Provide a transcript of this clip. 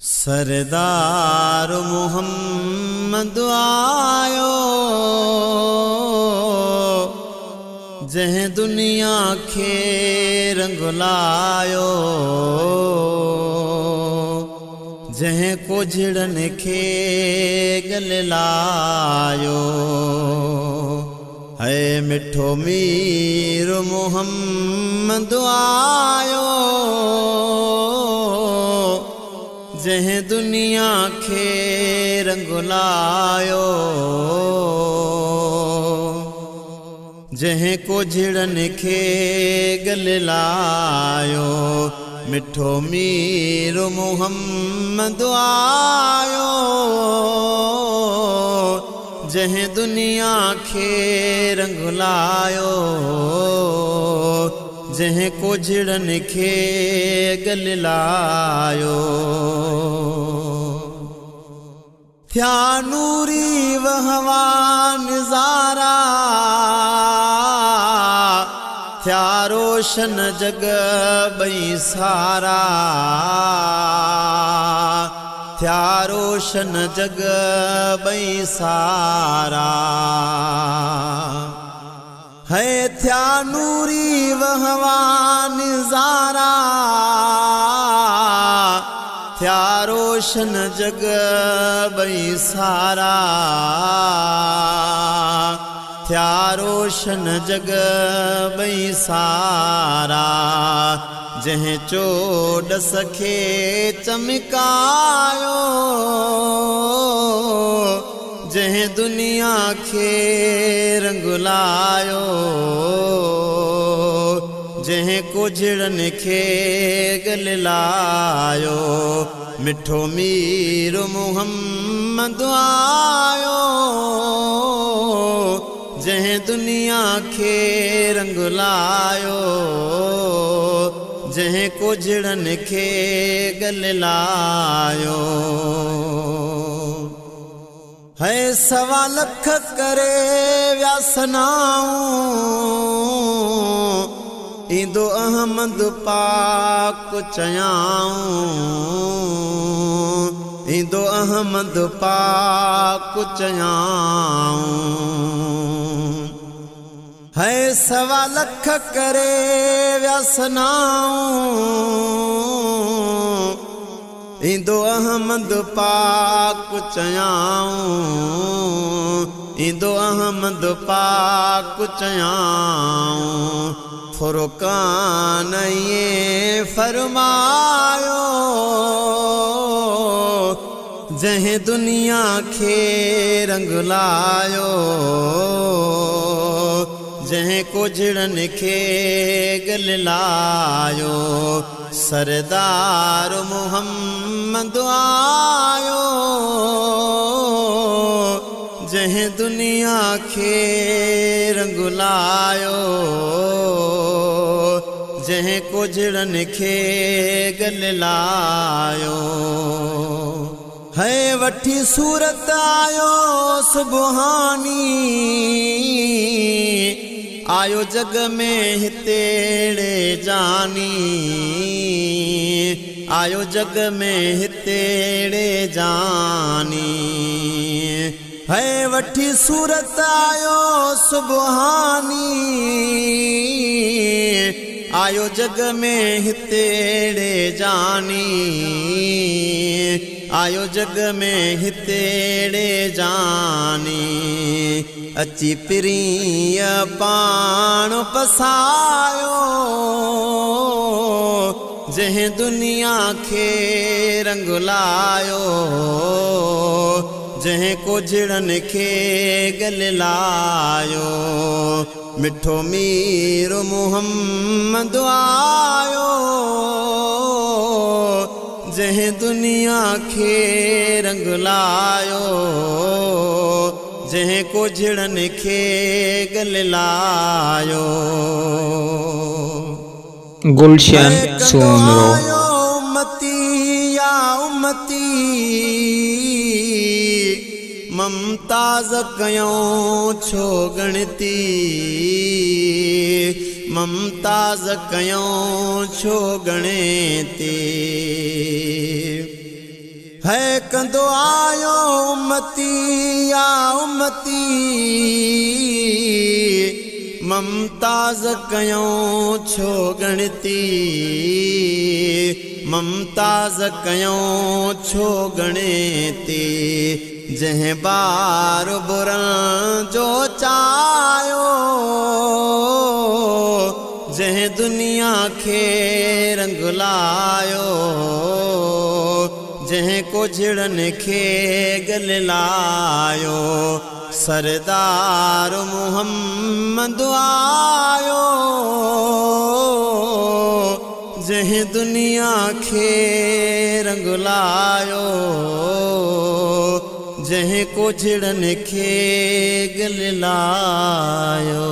सरदार मोहम्मद आयो, जंहिं दुनिया खे रंग लायो, जंहिं कोझड़नि खे गल लायो। है मिठो मीर मोहम्मद आयो, जंहिं दुनिया खे रंग लायो, जंहिं कोझड़नि खे गल लायो। मिठो मीर मोहम्मद आयो, जंहिं दुनिया खे रंग लायो, जंहिं कोझड़नि खे गल लायो। थिया नूरी वहवा नज़ारा, थिया रोशन जग ॿई सारा, थिया रोशन जग ॿई सारा। है थिया नूरी वहवा नज़ारा, थिया रोशन जग ॿई सारा, थिया रोशन जग ॿई सारा। जंहिं चोॾस खे चमकायो, जंहिं दुनिया खे रंग लायो, जंहिं कोझड़नि खे गल लायो। मिठो मीर मोहम्मद आयो, जंहिं दुनिया खे रंग लायो, जंहिं कोझड़नि खे गल लायो। है 1.25 लख करे विया सनाऊं, ईंदो अहमद पाक चयाऊं, ईंदो अहमद पाक चयाऊं। है 1.25 लख करे विया सनाऊं, ईंदो अहमद पाक चयाऊं, ईंदो अहमद पाक चयाऊं। फुरकान ये फरमायो, जंहिं दुनिया खे रंग लायो, जंहिं कोझड़नि खे गल लायो। सरदार मोहम्मद आयो, जंहिं दुनिया खे रंग लायो, जंहिं कोझड़नि खे गल लायो। है वठी सूरत आयो सुबहानी, आयो जग में हितेड़े जानी, आयो जग में हितेड़े जानी। है वठी सूरत आयो सुबहानी, आयो जग में हितेड़े जानी, आयो जग में हितेड़े जानी। अची प्रीअ पाण पसायो, जंहिं दुनिया खे रंग लायो, जंहिं कोझड़नि खे गल लायो। मिठो मीर मोहम्मद आयो, जंहिं दुनिया खे रंग लायो, जंहिं कोझड़नि खे गल लायो। गुलशन सूमरो। उम्मती या उम्मती, ममताज़ कयूं छो ॻणती, ममताज़ कयूं छो ॻणती। هي ڪندو آيو امتي يا امتي، ممتاز ڪيون ڇو ڳڻتي، ممتاز ڪيون ڇو ڳڻتي. جنهن بار برن جو چايو، جنهن دنيا کي رنگ لايو، جنهن ڪوجهڙن کي گل لايو، سردار محمد آيو. جنهن دنيا کي رنگ لايو، جنهن ڪوجهڙن کي گل لايو.